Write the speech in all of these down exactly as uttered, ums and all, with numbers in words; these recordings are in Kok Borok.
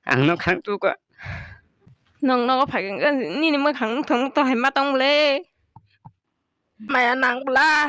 Ang no khang tu ka. Nong nogo phai nini mwkhang thong to hai ma tong le. Maya nang bla.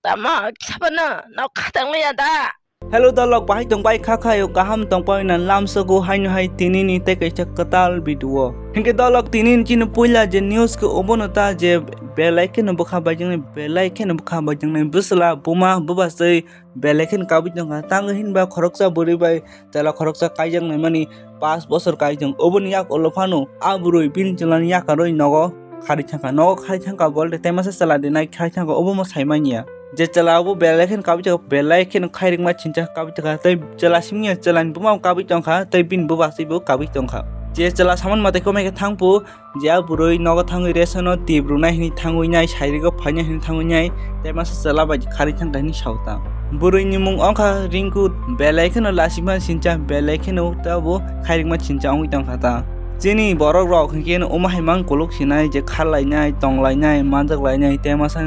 Tamo kisa phano nok khatang liya da. Hello dolok, bahai tong bai kha khayo, kaham tong pai na lamsogo haino hai tini ni tei kaisa kwtal video. Hinkhe dolok tini ni chini puila je news khe obono ta je belai kheno bwkha bai jwngnai, belai kheno bwkha bai jwngnai bwsla buma bwbasai belai kheno kabui tongkha. Tamo hinba khoroksa bwrwi bai chwla khoroksa kaijaknai mani pash bosor kaijaknai. Oboni yak ulo phano a bwrwi bini chwlani yakarwi nogo kharwi thangkha. Nogo kharwi thangkha bolte tei masa chwla dinai kharwi thangkha, obo mo sai manya. Je chwla obo belai kheno kabui tongkha, belai kheno khairikma chincha kabui tongkha, tei chwla simiya chwlani buma kabui tongkha, tei bini bwbaswi bo kabui tongkha. Je chwla samani mwtai khe omai khe thangphu, je a bwrwi nogo thangwi ration o tip rwnai hinwi thangwi nai, sairigo phainai hinwi thangwi nai, tei masa chwla bai kharwi thangkha hinwi sao ta. Bwrwi ni mung wngkha Rinku, belai kheno lachima sincha, belai kheno ta bo khairikma sincha wngwi tongkha ta. Chini borok rok hinkhe no omo hai mang kuluk sinai je kharlainai, tonglainai, manjaklainai, tei masa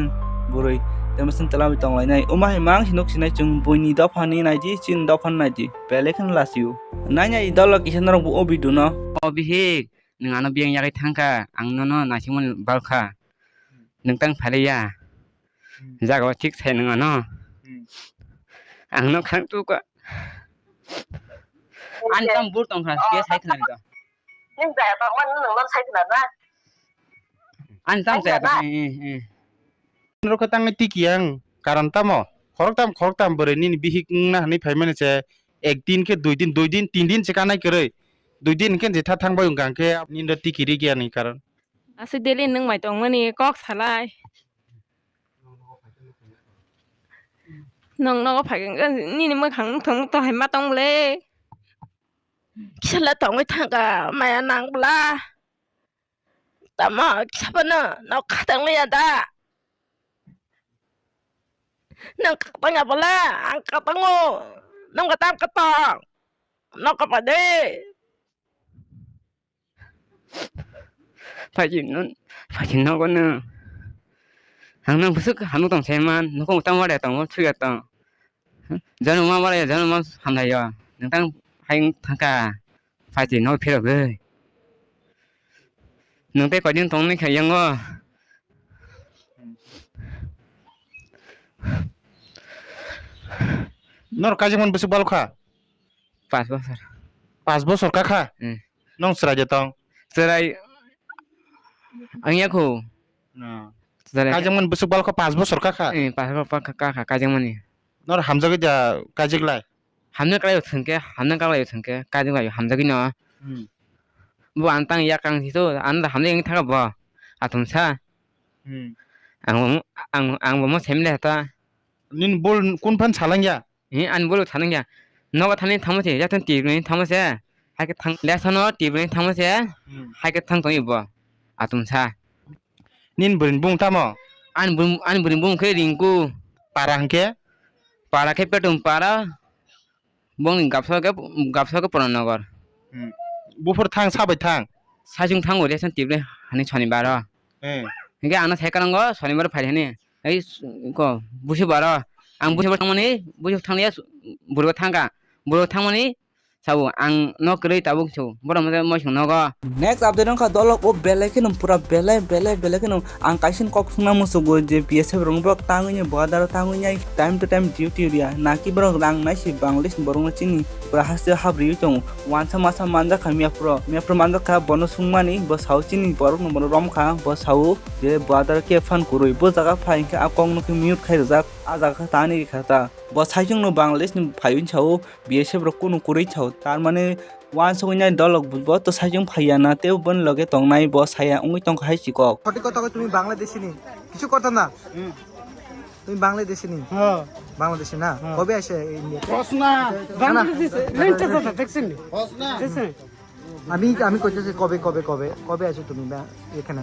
bwrwi, tei masa chwla bai tonglainai, omo hai mang sinuk sinai chwng buini dopha ni naidi, chini dopha ni naidi, belai kheno lachio. Nai nai dolok kisa norok bo o video no. O bihik, nwng ano biyang yagwi thangkha, ang nono naisingmani balkha. Nwng tang phailia. Hmm. Jaga o thik sai nwng ano. Hmm. Ang no khang tu ka. Ani tam bur tong kha, ke sai khna to. Nwng jaya tong man nwng man sai khna na. Ani tam jaya tong. Eh, eh, eh. Noro khe tangwi tiki ang karon tamo? Khoroktam, khoroktam bwrwi nini bihik wngna hwnwi phaimani se ek din khe dui din, dui din, tin din se kanai kwrwi. Dui din khe je tha thang bai wngkha hwnkhe nini ro tiki rikya ni karon. Aswk daily nwng mai tongmani kok salai. Nwng nogo phai nini mwkhang wngthong to hai ma tong le. Kisa le tongwi thangkha maya nang bla. Tamo kisa phano nok khatang liya da. Nang khatang ya bla, ang khatango. Nang katam khatang. Nok kapa de. Phaidi no, phaidi nogo no. Ang nang bwswk hamno tong saiman, nokhong tang wada tong, swiya tong. Jano ma wada, jano ma hamlai yo. Nang tang hai thangka. Phaidi no phirogwi. Nang tei koidin tong ni khayango. Nor kaijakmani bwswk balo kha? Pas bosor. Pas bosor kha kha? Hmm. Nong chwrai de tong? Chwrai ang yakho. No. Chwrai. Kaijakmani bwswk balo kha pas bosor kha kha? Hmm, pas bosor kha kha kaijakmani. Nor hamjagwi da kaijak lai? Hamna kalai thwngkhe, hamna kalai thwngkhe, kaijak lai hamjagwi no. Hmm. Bo ang tang yak ang si to, ang da hamjagwi thaka bo. Athum sa. Hmm. Ang, ang, ang bo mo sem le ta. Nin bol kun phan salang ya? Hi, ani bolo thanang ya. Nogo thani thangma se, yathon tibini thangma se. Hai khe thang, lesson o tibini thangma se. Hmm. Hai khe thang tong ibo. Atum sa. Nin burin bung tamo? Ani burin, ani burin bung khe Rinku. Para hwnkhe? Para khe Petum para. Bongni gapsa khe, gapsa khe Purana Nagar. Hmm. Buphur thang, sabai thang? Saichung thango lesson tibini hani Shonibar o. Eh. Hingke ano sai kanango Shonibar phai hani. Ei s-, ko, busi baro. Ang busi baro thangmani, busi thangya s-, buro thangka. Buro thangmani, sabo ang no kwrwi tabuk so. Boro mode moi song nogo. Next update wngkha dolok o belai kheno pura belai, belai, belai kheno ang kaisa kok sungna musugo je B S F rong borok tangwi ni border tangwi nai time to time duty riya. Naki borok rang nai si Bangladesh ni borok no chini pura haste hap riwi tongo. Wansa masa manjak kha miyapro. Miyapro manjak kha bono sungmani bo sao chini borok no bono rom kha bo sao. Je border khe phan kwrwi, bo jaga phai hwnkhe a kok no khe mute khai rijak, a jaga khe tani rikha ta. Bo saichung no Bangladesh ni phaiwi sao, B S F rok kunu kwrwi sao, tar mane wansugwi nai dolok bo to saichung phaiya na, tei boni loge tongnai bo saya wngwi tongkha hai si kok. সঠিক কথা কই, তুমি বাংলাদেশি নি? কিছু কথা না? তুমি বাংলাদেশি নি? হ্যাঁ। বাংলাদেশি না? হ্যাঁ। কবে আসে ইন্ডিয়াতে? প্রশ্ন। বাংলাদেশে, লেনটা কথা দেখছেন নি? প্রশ্ন। দেখছেন? আমি, আমি কইতেছি কবে, কবে, কবে, কবে আসো তুমি বা-, এখানে?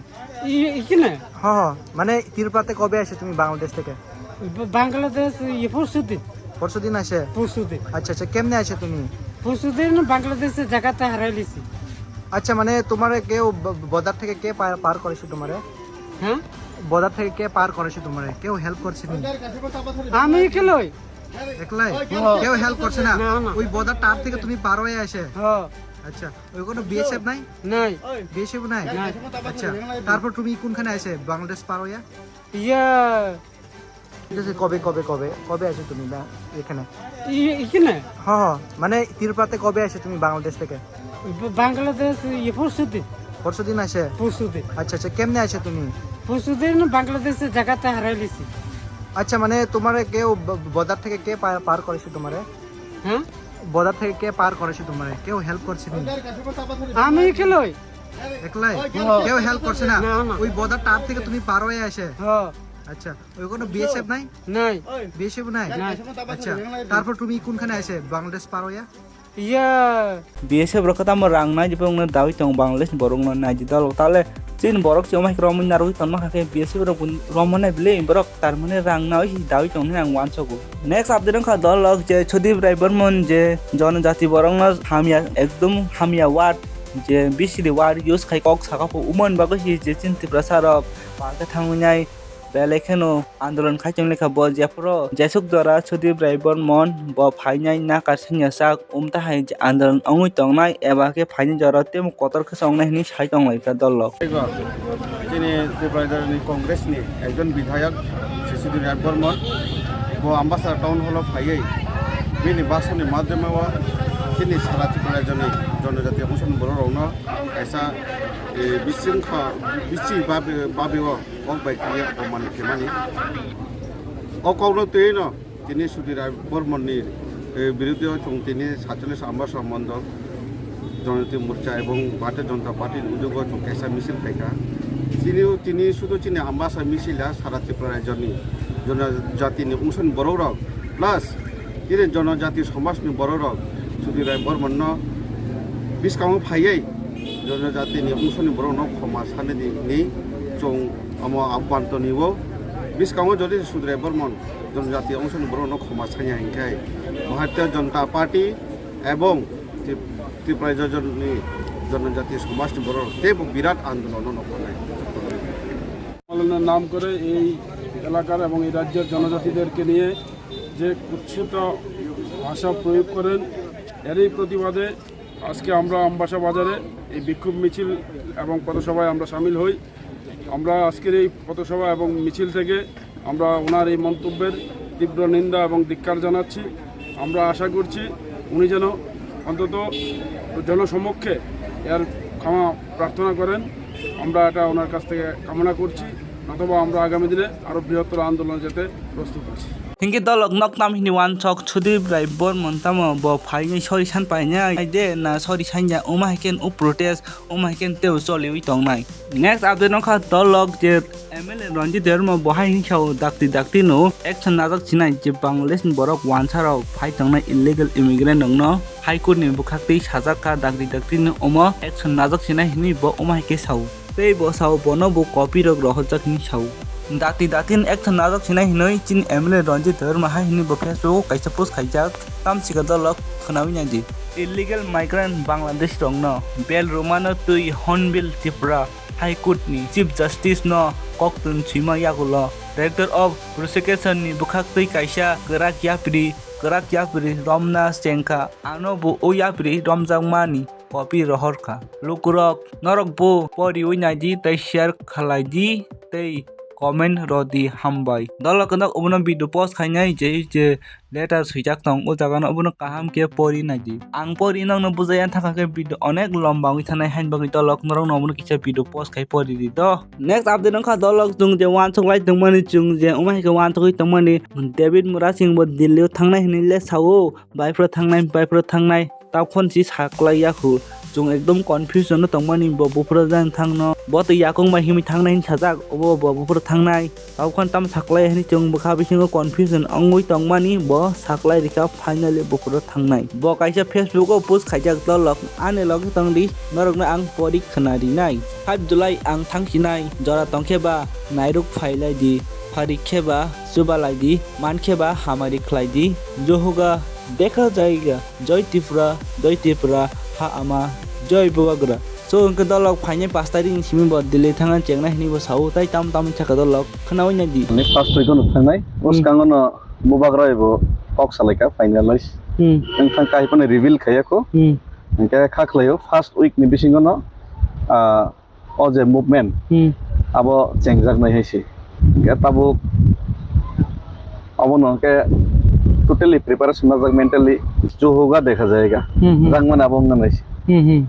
ই-, এখানে? হ, হ, মানে ত্রিপুরাতে কবে আসো তুমি বাংলাদেশ থেকে? বা-, বাংলাদেশ, ইয়ে, পরশু দিন। পরশু দিন আসে? পরশু দিন। আচ্ছা, আচ্ছা, কেমনে আসে তুমি? পরশু দিন বাংলাদেশে জায়গাতে হারাইলিছি। আচ্ছা, মানে তোমার কেউ ব-, বর্ডার থেকে কে পার, পার করেছে তোমারে? হ্যাঁ? বর্ডার থেকে কে পার করেছে তোমারে? কেউ হেল্প করছে নি? আমি একে লই। একলাই? হ্যাঁ। কেউ হেল্প করছে না? না, না। ওই বর্ডার তার থেকে তুমি পার হয়ে আসে? হ্যাঁ। আচ্ছা, ওই কোনো বিএসএফ নাই? নাই। বিএসএফ নাই? নাই। আচ্ছা, তারপর তুমি কোনখানে আসে বাংলাদেশ পার হইয়া? ইয়া। ঠিক আছে, কবে, কবে, কবে, কবে আসে তুমি বা-, এখানে? ই-, এখানে? হ্যাঁ, হ্যাঁ, মানে ত্রিপুরাতে কবে আসে তুমি বাংলাদেশ থেকে? ব-, বাংলাদেশ, ইয়ে, পরশু দিন। পরশু দিন আসে? পরশু দিন। আচ্ছা, আচ্ছা, কেমনে আসে তুমি? পরশু দিন বাংলাদেশে জায়গাতে হারাইলিছি। আচ্ছা, মানে তোমার কেউ ব-, বর্ডার থেকে কে পা-, পার করেছে তোমারে? হ্যাঁ? বর্ডার থেকে কে পার করেছে তোমারে? কেউ হেল্প করছে নি? আমি একাই। একলাই? হ্যাঁ। কেউ হেল্প করছে না? না, না। ওই বর্ডার তার থেকে তুমি পার হয়ে আসে? হ্যাঁ। আচ্ছা, ওই কোনো বিএসএফ নাই? নাই। বিএসএফ নাই? নাই। আচ্ছা, তারপর তুমি কোনখানে আসে বাংলাদেশ পার হইয়া? Yeah. BSF rok khe tamo rang nai, jepang no dawi tong Bangladesh ni borok no nai di dol. Tale chin borok se omai romwi narwi tongma kha khe biaswk rok bo romma nai bwle borok tar mane rang nawi si dawi tong hinwi ang uansugo. Next update wngkha dol rok je Sudip Rai Bormon je jonojati borok no hamya ekdom hamya word je bisiri word use khai kok saka pho umon bagwi si je chin Tiprasa rok pal khe thangwi nai belai kheno andolon khai tong lekha bo jephuru jesuk jora Sudip Rai Bormon bo phainai nakar sanya sak umta hai andolon wngwi tongnai eba khe phainai jora temo kotor khe songnai hinwi sai tong lai kha dol rok. Chini Tipra Rajani Congress ni ekjon bidhayak Sisudin Rai Bormon bo Ambasa town hall o phaiwi bini basoni madhyamo chini sara Tipra Rajani jonojati ongsan borok rokno kaisa, eh, bisingkha bisi babi, babi o kok bai khe ye oman khe mani. O kokno twi no tini Sudhir Rai Bormon ni, eh, biruddhe o chwng tini saitchollish Ambasa Mondol Jonojati Morcha ebong Bharatiya Janata Party ni ujugo chwng kaisa misil khaikha. Tini, tini sudu chini Ambasa misil ya sara Tripura rajyo ni jonojati ni ungsa ni borok rok plus tini jonojati somaj ni borok rok Sudhir Rai Bormon no bwskango phaiwi jonojati ni ungsa ni borok no khoma sanani hinwi chwng omo abhantoni o bwskango jodi Sudhir Rai Bormon jonojati ungsa ni borok no khoma sanya hinkhe Bharatiya Janata Party ebong Trip-, Tripura Rajyoni Jonojati Somajni borok teibo birat andolon no nokhanai. সম্মেলনের নাম করে এই এলাকার এবং এই রাজ্যের জনজাতিদেরকে নিয়ে যে কুৎসিত ভাষা প্রয়োগ করেন, এরই প্রতিবাদে আজকে আমরা আমবাসা বাজারে এই বিক্ষোভ মিছিল এবং পথসভায় আমরা সামিল হই। আমরা আজকের এই পথসভা এবং মিছিল থেকে আমরা ওনার এই মন্তব্যের তীব্র নিন্দা এবং ধিক্কার জানাচ্ছি। আমরা আশা করছি উনি যেন অন্তত জনসমক্ষে এর ক্ষমা প্রার্থনা করেন। আমরা এটা ওনার কাছ থেকে কামনা করছি, নতুবা আমরা আগামী দিনে আরও বৃহত্তর আন্দোলনে যেতে প্রস্তুত আছি। Hinkhe dolok nok tam hini wansok Sudip Rai Bormon tamo bo phainai sori san painai de na sori sanya wngma hai khe o protest wngma hai khe teo choliwi tongnai. Next update wngkha dolok je M L A Ranjit Debbarma bo hai hinkhe o dakti dakti no action najak sinai je Bangladesh ni borok wansa rok phai tongnai illegal immigrant rok no High Court ni bwkhak twi sajak kha dakti dakti no omo action najak sinai hinwi bo omo hai khe sao. Tei bo sao bono bo copy rok rohorjak hinwi sao. Dakti dakti no action najak sinai hinwi chini M L A Ranjit Debbarma hai hinwi bo Facebook o kaisa post khaijak tamsika dolok khwnawi naidi. Illegal migrant Bangladesh rokno bel rwmano twi Hornbill Tripura High Court ni Chief Justice no koktwng swima yagulo Director of Prosecution ni bwkhak twi kaisa kwrak yapri, kwrak yapri romna chengkha, ano bo o yapri romjakmani copy rohor kha. Lukurok, norok bo poriwi naidi tei share khlai di tei comment rw di, hambai. Dolok no obono video post khainai je, je letter swijak tong, o jaga no obono kaham khe pori naidi. Ang pori nokno bujai ya thangkha khe video onek lomba wngwi thanai, hain bagwi dolok norok no obono kisa video post khai pori di do. Next update wngkha dolok chwng je wansuk lai tongmani, chwng je wngma hai khe wansugwi tongmani David Murasing bo Delhi o thangnai hinwi le sao, bai phro thangnai, bai phro thangnai. Taukhon si saklai yakhu. Chwng ekdom confusion no tongmani bo buphuru jang thangno. Bo twi yakung bai himwi thangnai hinwi sajak, obo bo buphuru thangnai. Taukhon tam saklai hinwi chwng bwkha bisingo confusion wngwi tongmani bo saklai rikha finally buphuru thangnai. Bo kaisa Facebook o post khaijak dolok ani logi tongdi norokno ang pori khwna rinai. Five July ang thangsinai jora tongkhe ba nairuk phailai di, pharik khe ba chubalai di, mankhe ba hamari khlai di. Johoga dekha jayega. Jai Tripura, Jai Tripura, ha ama, Jai Bubagra. So, hwnkhe dolok phainai pash tarikni simi bo Delhi thangna chengnai hinwi bo sao, tai tamo tamo wngkha dolok, khwnawi naidi. Ani pash tarikno thangnai, hmm, bwskango no Bubagra bai bo kok salaikha finalize. Hmm. Wngthang kahai phano reveal khaiya kho. Hmm. Hingke kha khlaio first week ni bisingo no, ah, o je movement Hmm. abo chengjaknai hai se. Hingke tabuk abono hingke totally preparation najak mentally juhuga dekha jayega. Hmm, hmm. Jangmani abo wngna nai se. Hmm, hmm.